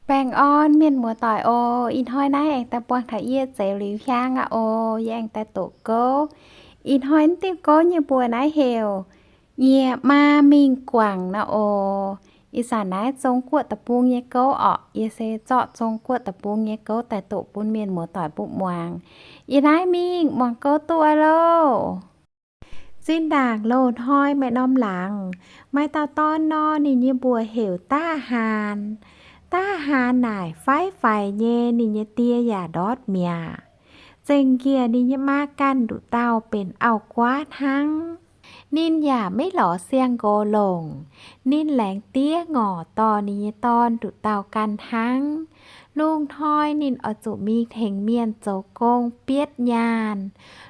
Baengh orn mienh muoz-doic oc. Ih hnoi naaiv aengx daaih buangh taux yie zeux liuz hiaang aqv oc. Yie aengx daaih doqc gouv. Ih hnoi naaiv diuh gouv nyei mbuox naaiv heuc Nyieqc Maa Mingh Guangc nor oc. Ih zanc naaiv Zong Guoqv deic-bung nyei gouv orqc. Yie se zorqv Zong Guoqv deic-bung nyei gouv daaih doqc bun mienh muoz-doic mbuo muangx. Yie naaiv mingh muangx gouv duqv loh. Zinh ndaangc loz-hnoi maaih norm laangz, maaih dauh dorn nor, ninh nyei mbuox heuc Daav Haan. Daav Haan naaic faix-faix nyei, ninh nyei die yaac ndortv mi'aqv. Zengc njiec ninh nyei maa ganh nduqc dauh benx auv-guaav hnangv. Ninh yaac maiv lorz siang-nqox longc. Ninh laengz diev ngorc dorh ninh nyei dorn nduqc dauh ganh hnangv. Lungh hnoi ninh oix zuqc mingh tengx mienh zoux gong bietv nyaanh.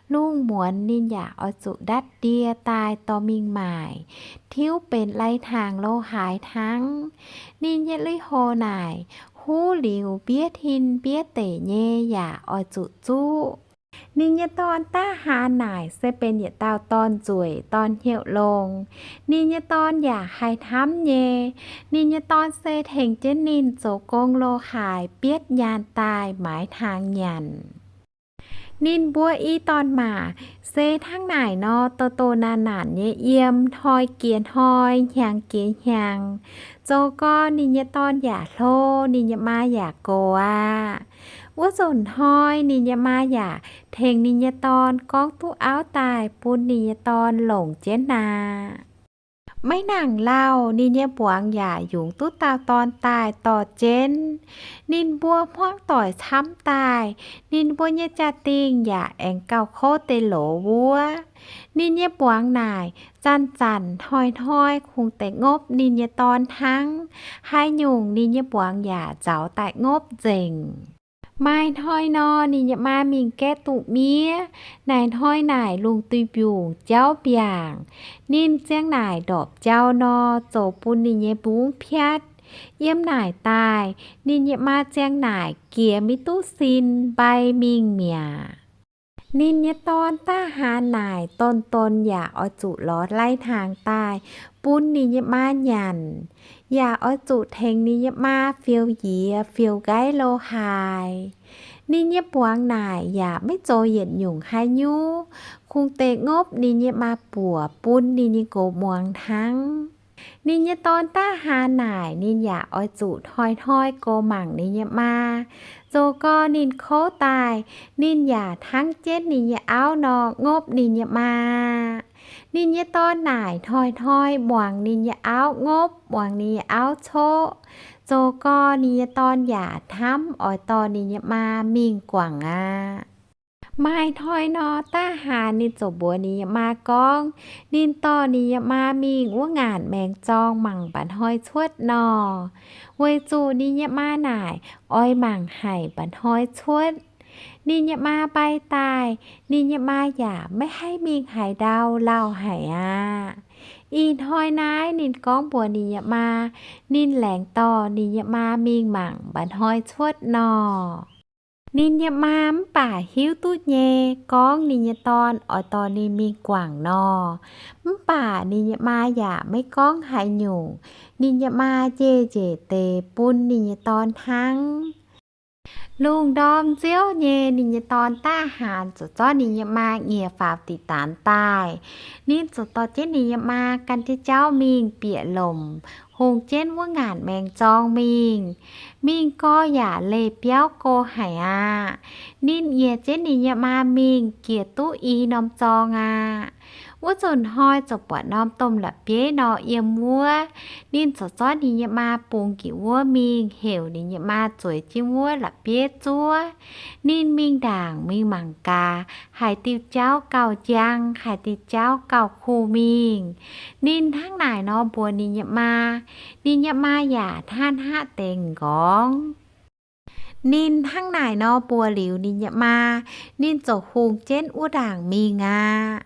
Lungh muonz ninh yaac oix zuqc ndatv ndie daaih dorh mingh maaic, tiuv benx lai-hnaangx lo haaix hnangv. Ninh nyei lui-houx naaic huv liuz mbiev tin mbiev deic nyei yaac oix zuqc zuqv. Ninh nyei dorn Daav Haan naaic se benx yietc dauh dorn-nzueic dorn-hnyouv longx. Ninh nyei dorn yaac haih hnamv nyei. Ninh nyei dorn se tengx jienv ninh zoux gong lo haaix bietv nyaanh daaih maaiz hnaangx nyanc. Ninh mbuo i dorn-maac se hnangv naaic nor, doh doh naanc naanc nyei yiem, hnoi jiex hnoi, hnyangx jiex hnyangx. Zoux gau ninh nyei dorn yaac hlo, ninh nyei maa yaac gox aqv. Wuov nzunc hnoi ninh nyei maa yaac tengx ninh nyei dorn gorngv duqv auv daaih bun ninh nyei dorn longc jienv aqv. Maiv nangc lauh, ninh nyei mbuangz yaac yungz duqv dauh dorn daaih dorh jienv. Ninh mbuo hmuangv doic camv daaih, ninh mbuo nyei jaa-dingh yaac aengx gauh kouv deix loz wuov. Ninh nyei mbuangz naaic zanc-zanc hnoi-hnoi kungx deix ngopv ninh nyei dorn hnangv. Haaix nyungc ninh nyei mbuangz yaac nzauz daaih ngopv nzengc. Maaih hnoi nor, ninh nyei maa mingh gaeqv duqv miev. Naaic hnoi naaic lungh duih mbiungc jauv mbiaangc. Ninh ziang naaic ndorpc jauv nor, zoux bun ninh nyei mbungv piatv. Yiem naaic daaih, ninh nyei maa ziang naaic jiex maiv duqv sin, mbai mingh mi'aqv. Ninh nyei dorn Daav Haan naaic donx-donx yaac oix zuqc lorz lai-hnaangx daaih bun ninh nyei maa nyanc, yaac oix zuqc tengx ninh nyei maa fiou yiex fiou nqaiv lo haaix. Ninh nyei mbuangz naaic yaac maiv zoux yietc nyungc haaix nyungc, kungx deix ngopv ninh nyei maa-buoc bun ninh nyei nqox muangx hnangv. Ninh nyei dorn Daav Haan naaic ninh yaac oix zuqc hnoi-hnoi goux mangc ninh nyei maa. Zoux gau ninh kouv daaih, ninh yaac hnangv jienv ninh nyei auv nor ngopv ninh nyei maa. Ninh nyei dorn naaic hnoi-hnoi muangx ninh nyei auv ngopv, muangx ninh nyei auv coqv. Zoux gau ninh nyei dorn yaac hnamv oix dorh ninh nyei maa mingh guangc aqv. Maaih hnoi nor, Daav Haan ninh ziouc mbuox ninh nyei maa gorngv, ninh dorh ninh nyei maa mingh wuov ngaanc maengx zorng mangc mba'hnoi cuotv nor, weic zuqc ninh nyei maa naaic oix mangc haic mba'hnoi cuotv. Ninh nyei maa mbai daaih, ninh nyei maa yaac maiv haih mingh haaix ndau lauh haic aqv. Ih hnoi naaiv ninh gorngv mbuox ninh nyei maa, ninh laengz dorh ninh nyei maa mingh mangc mba'hnoi cuotv nor. Ninh nyei maa mv baac hiuv duqv nyei gorngv ninh nyei dorn oix dorh ninh mingh guangc nor. Mv baac ninh nyei maa yaac maiv gorngv haaix nyungc. Ninh nyei maa njiec njiec deix bun ninh nyei dorn hnangv. Lungh ndorm nziouv nyei, ninh nyei dorn Daav Haan ziouc zorqv ninh nyei maa nyiec faaux diqc daanx daaih. Ninh ziouc dorh jienv ninh nyei maa gan jienv jauv mingh bieqc lomc, hungx jienv wuov ngaanc maengx zorng mingh. Mingh gau yaac leih biauv go haic aqv. Ninh yiec jienv ninh nyei maa mingh jiex duqv i norm zorng aqv. Wuov nzunc hnoi ziouc buatc norm domh la'bieiv nor yiem wuov. Ninh ziouc zorqv ninh nyei maa bungx njiec wuov mingh, heuc ninh nyei maa zueiz jienv wuov la'bieiv zuov. Ninh mingh ndaangc mingh mangc gaax, haaix diuh jauv gauh njang, haaix diuh jauv gauh kuh mingh. Ninh hnangv naaic nor mbuox ninh nyei maa. Ninh nyei maa yaac hnangv haav deix m'nqorngv. Ninh hnangv naaic nor mbuox liuz ninh nyei maa, ninh ziouc hungx jienv wuov ndaangc mingh aqv.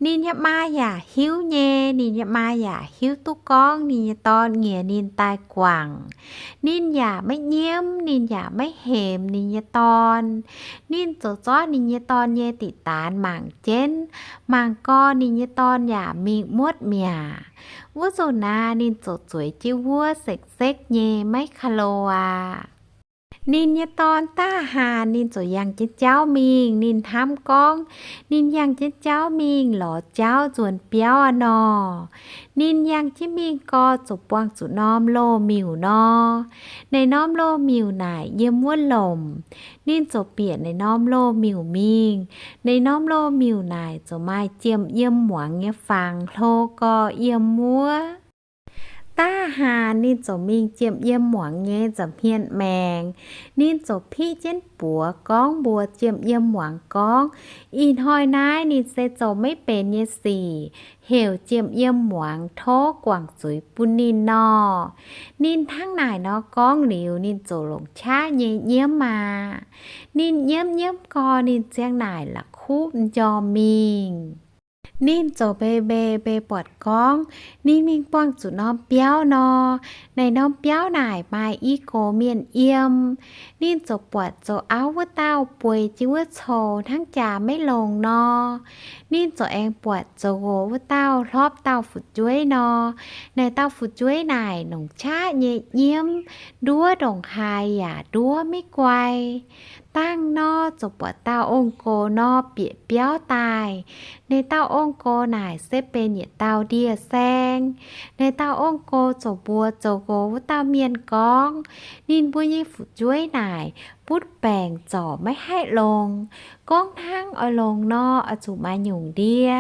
Ninh nyei maa yaac hiuv nyei. Ninh nyei maa yaac hiuv duqv gorngv ninh nyei dorn nyiec ninh daaih guangc. Ninh yaac maiv nyiemv, ninh yaac maiv hemx ninh nyei dorn. Ninh ziouc zorqv ninh nyei dorn nyei diqc daanz mangc jienv, mangc gau ninh nyei dorn yaac mingh muotv mi'aqv. Wuov nzunc naaiv ninh ziouc zueiz jienv wuov sekv-sekv nyei, maiv ka'lo aqv. Ninh nyei dorn, Daav Haanz, ninh ziouc yangh jienv jauv mingh. Ninh hnamv gorngv ninh yangh jienv jauv mingh lorz jauv nzuonx biauv aqv nor. Ninh yangh jienv mingh gau, ziouc buangh zuqc norm loz-miuc nor. Naaiv norm loz-miuc naaic yiem wuov lomc. Ninh ziouc bieqc naaiv norm loz-miuc mingh. Naaiv norm loz-miuc naaic ziouc maaih jiem yiem muangx nyei fangx hlo gau yiem wuov. Daav Haanz ninh ziouc mingh jiem yiem muangx nyei nza'hmien maengx. Ninh ziouc piqv jienv buoz gorngv mbuox jiem yiem muangx gorngv, Ih hnoi naaiv ninh se zoux maiv benx nyei sic, heuc jiem yiem muangx tov guangc zuiz bun ninh nor. Ninh hnangv naaic nor gorngv liuz, ninh ziouc longc qaqv nyei nyiemv aqv. Ninh nyiemv nyiemv gau, ninh ziang naaic la'kuqv m'njormh mingh. Ninh ziouc mbeix mbeix mbeix buatc gorngv ninh mingh buangh zuqc norm biauv nor. Naaiv norm biauv naaic maaih i gox mienh yiem. Ninh ziouc buatc zoux auv wuov dauh bueix jienv wuov coux hnangv jaax maiv longx nor. Ninh ziouc aengx buatc zoux nqox wuov dauh hlorpv dauh fu'jueiv nor. Naaiv dauh fu'jueiv naaic longc qaqv nyei nyiemv, nduov ndongc haaix yaac nduov maiv guai. Dangh nor ziouc buatc dauh ong-gox nor bieqc biauv daaih. Naaiv dauh ong-gox naaic se benx yietc dauh ndie-saeng. Naaiv dauh ong-gox ziouc mbuox zoux nqox wuov dauh mienh gorngv, ninh mbuo nyei fu'jueiv naaic butv baengc zorc maiv haih longx. Gorngv hnangv oix longx nor, oix zuqc maaih nyungc ndie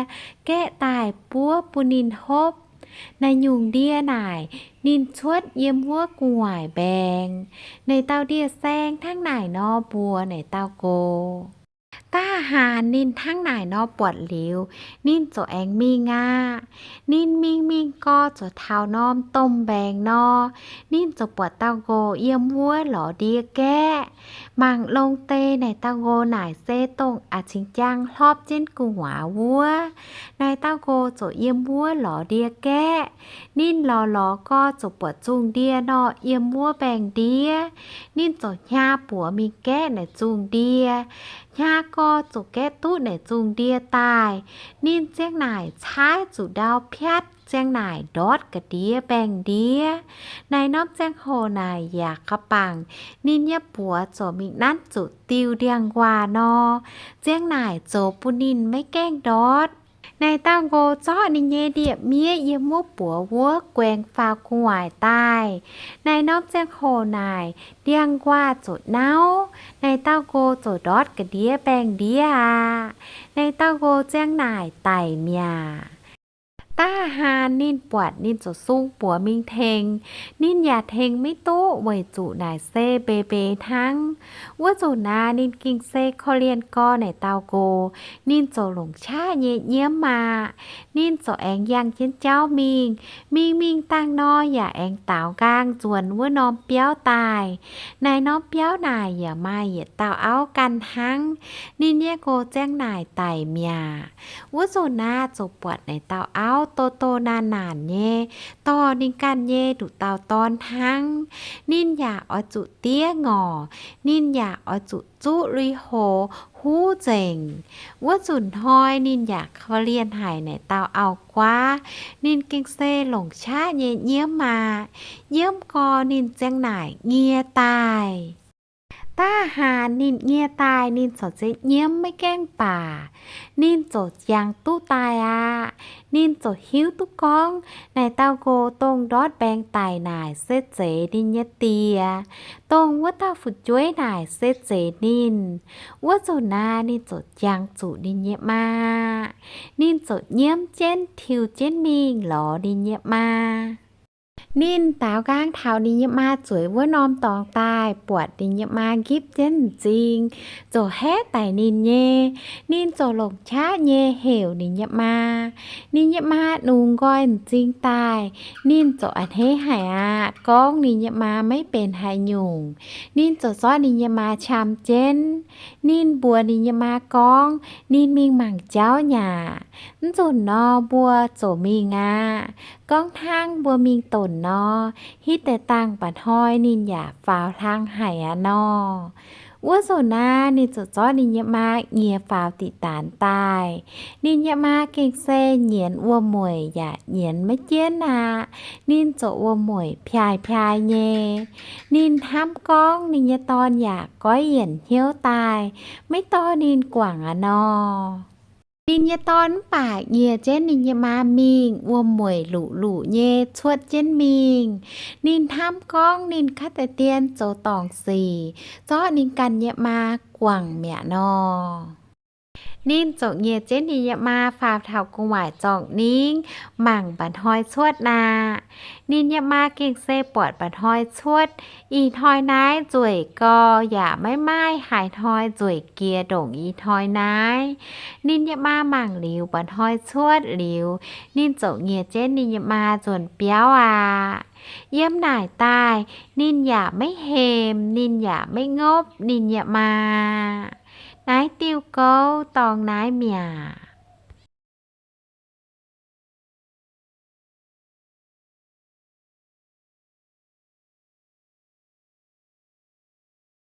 gaeqv daaih buov bun ninh hopv. Naaiv nyungc ndie naaic ninh cuotv yiem wuov gu'nguaaic mbaengx. Naaiv dauh ndie-saeng hnangv naaic nor mbuox naaiv dauh nqox. Daav Haanz ninh hnangv naaic nor buatc liuz, ninh ziouc aengx mingh aqv. Ninh mingh mingh gau ziouc taux norm domh mbaengx nor, ninh ziouc buatc dauh nqox yiem wuov lorz ndie gaeqv. Mangc longx deix naaic dauh nqox naaic se dongh a'cingx jaang hlorpv jienv gu'nguaaz wuov. Naaiv dauh nqox ziouc yiem wuov lorz ndie gaeqv. Ninh lorz lorz gau ziouc buatc zungh ndie nor yiem wuov mbaengx-ndiev. Ninh ziouc hnyaax buoz mingh gaeqv naaic zungh ndie. Hnyaax gau ziouc gaeqv duqv naaic zungh ndie daaih. Ninh ziang naaic caaiv zuqc ndau piatv, ziang naaic ndortv ga'ndiev mbaengx-ndiev. Naaiv norm ziangh hoc naaic yaac ga'bangc ninh nyei buoz ziouc mingh nanv zuqc diuh ndiangx-nquaah nor, ziang naaic zoux bun ninh maiv gaengh ndortv. Naaiv dauh nqox zorqv ninh nyei ndie-miev yiem wuov buoz wuov guaengx faaux gu'nguaaic daaih. Naaiv norm ziangh hoc naaic ndiangx-nquaah ziouc nauv. Naaiv dauh nqox ziouc ndortv ga'ndiev mbaengx-ndiev aqv. Naaiv dauh nqox ziang naaic daic mi'aqv. Daav Haanz ninh buatc ninh ziouc sung buoz mingh tengx. Ninh yaac tengx maiv duqv weic zuqc naaic se mbeix mbeix hnangv. Wuov nzunc naaiv ninh gengh se korv-lienh gorx naaic dauh nqox. Ninh ziouc longc qaqv nyei nyiemv aqv. Ninh ziouc aengx yangh jienv jauv mingh. Mingh mingh dangh nor yaac aengx daaux nqaang nzuonx wuov norm biauv daaih. Naaiv norm biauv naaic yaac maaih yietc dauh auv ganh hnangv. Ninh nyei nqox ziang naaic daic mi'aqv. Wuov nzunc naaiv ziouc buatc naaic dauh auv doh doh naanc naanc nyei, dorh ninh ganh nyei nduqc dauh dorn hnangv. Ninh yaac oix zuqc diev ngorc. Ninh yaac oix zuqc zuqv lui-houx huv nzengc. Wuov nzunc hnoi ninh yaac korv-lienh haic naaic dauh auv-guaav. Ninh gengh se longc qaqv nyei nyiemv aqv. Nyiemv gau ninh ziang naaic nyie daaih. Daav Haanz ninh nyie daaih ninh corc zeiz nyiemv maiv gaengh baac. Ninh ziouc jangx duqv daaih aqv. Ninh ziouc hiuv duqv gorngv naaic dauh nqox dongh ndortv mbaengx daic naaic se zeiz ninh nyei die. Dongh wuov dauh fu'jueiv naaic se zeiz ninh. Wuov nzunc naaiv ninh ziouc jangx zuqc ninh nyei maa. Ninh ziouc nyiemv jienv tiux jienv mingh lorz ninh nyei maa. Ninh daaux nqaang taux ninh nyei maa zueiz wuov norm dorngx daaih, buatc ninh nyei maa nqipv jienv m'zing, ziouc haeqv daic ninh nyei. Ninh ziouc longc qaqv nyei heuc ninh nyei maa. Ninh nyei maa nungx nqoi m'zing daaih, ninh ziouc a'hneiv haic aqv, gorngv ninh nyei maa maiv benx haaix nyungc. Ninh ziouc zorqv ninh nyei maa qam jienv. Ninh mbuox ninh nyei maa gorngv ninh mingh mangc jauv nyei aqv. Mv nzunc nor mbuo ziouc mingh aqv. Gorngv hnangv mbuo mingh donc nor, hitv deix dangh mba'hnoi ninh yaac faaux hlang haic aqv nor. Wuov nzunc naaiv ninh ziouc zorqv ninh nyei maa nyiex faaux diqc daanx daaih. Ninh nyei maa gengh se nyienz wuom-mueic yaac nyienz maiv jienv aqv. Ninh ziouc wuom-mueic piaaix-piaaix nyei. Ninh hnamv gorngv ninh nyei dorn yaac goiv yienc hnyouv daaih, maiv dorh ninh guangc aqv nor. Ninh nyei dorn mv baac nyieh jienv ninh nyei maa mingh, wuom-mueic luqc-luqc nyei cuotv jienv mingh. Ninh hnamv gorngv ninh kaav deix dien zoux dorngc sic, zorqv ninh ganh nyei maa guangc mi'aqv nor. Ninh ziouc nyieh jienv ninh nyei maa faaux taux gu'nguaaic zorngc ningv mangc mba'hnoi cuotv aqv. Ninh nyei maa gengh se buatc mba'hnoi cuotv. Ih hnoi naaiv nzueic gau yaac maiv maaih haaix hnoi nzueic jiex ndongc ih hnoi naaiv. Ninh nyei maa mangc liuz mba'hnoi cuotv liuz, ninh ziouc nyieh jienv ninh nyei maa nzuonx biauv aqv. Yiem naaic daaih ninh yaac maiv hemx, ninh yaac maiv ngopv ninh nyei maa. Naaiv diuh gouv dorngx naaiv mi'aqv.